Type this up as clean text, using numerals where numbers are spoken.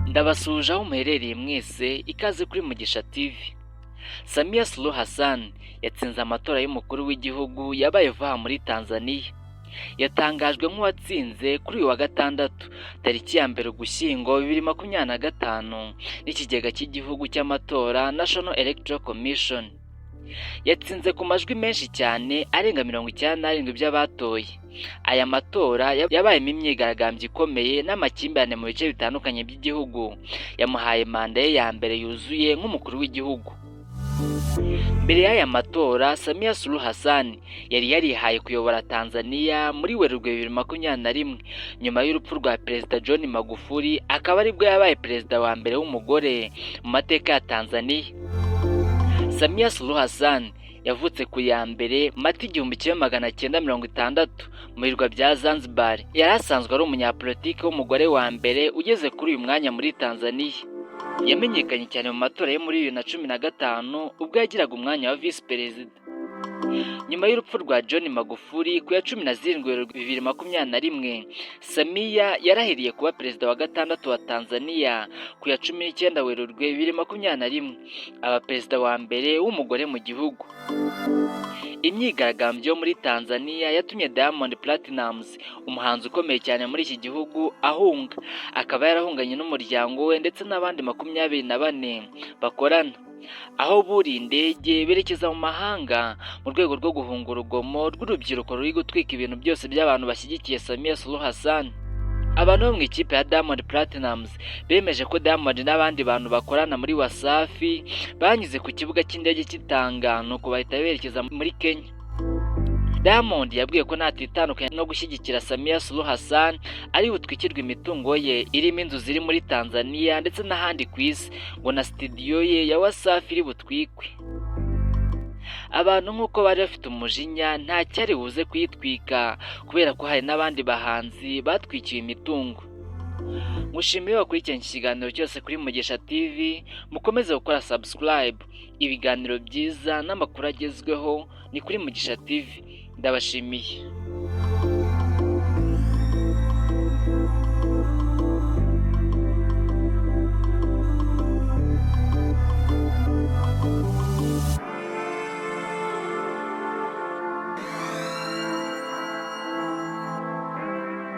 Ndabasuhuje aho muherereye mwese, ikaze kuri Mugisha TV. Samia Suluhu Hassan yatsinze amatora y'umukuru w'igihugu yabaye vuba muri Tanzania. Yatangajwe nk'uwatsinze kuri uyu wa gatandatu, tariki ya 1 Ugushyingo 2025, n'ikigega cy'igihugu cy'amatora, National Electoral Commission. Yatsinze ku majwi menshi cyane arenga 97 by'abatoye. Aya matora yabayemo imyigaragambyo ikomeye n'amakimbirane mu bice bitandukanye by'igihugu. Yamuhaye manda ye ya mbere yuzuye nk'umukuru w'igihugu. Mbere y'aya matora, Samia Suluhu Hassan yari yarihaye kuyobora Tanzania muri Werurwe 2021, nyuma y'urupfu rwa Perezida John Magufuli, akaba aribwo yabaye perezida wa mbere w'umugore mu mateka ya Tanzania. Samia Suluhu Hassan yavutse ku ya 1 Mata 1960 mu birwa bya Zanzibar. Yari asanzwe ari umunyapolitiki w'umugore wa mbere ugeze kuri uyu mwanya muri Tanzania. Yamenyekanye cyane mu matora yo muri 2015, ubwo yagiraga umwanya wa visi perezida. Nyuma y'urupfu rwa John Magufuli ku ya 17 Werurwe 2021, Samia yarahiriye kuba perezida wa gatandatu wa Tanzania ku ya 19 Werurwe 2021, aba perezida wa mbere w'umugore mu gihugu. Imyigaragambyo yo muri Tanzania yatumye Diamond Platnumz, umuhanzi ukomeye cyane muri iki gihugu, ahunga, akaba yarahunganye n'umuryango we ndetse n'abandi 24 bakorana, aho buriye indege berekeza mu mahanga mu rwego rwo guhunga urugomo rw'urubyiruko ruri gutwika ibintu byose by'abantu bashyigikiye Samia Suluhu Hassan. Abantu bo mu ikipe ya Diamond Platnumz bemeje ko Diamond n'abandi bantu bakorana muri Wasafi banyuze ku kibuga cy'indege cy'i Tanga, nuko bahita berekeza muri Kenya. Diamond yabwiye ko natitandukanya no gushyigikira Samia Suluhu Hassan ari butwikirwe imitungo ye, irimo inzu ziri muri Tanzania ndetse n'ahandi ku isi, ngo na studio ye ya Wasafi iri butwikwe. Abantu nk'uko bari bafite umujinya, nta cyari buze kuyitwika kubera ko hari n'abandi bahanzi batwikiwe imitungo. Mushimiye wakurikiranye iki kiganiro cyose kuri Mugisha TV. Mukomeze gukora subscribe. Ibiganiro byiza n'amakuru agezweho ni kuri Mugisha TV. Ndabashimiye.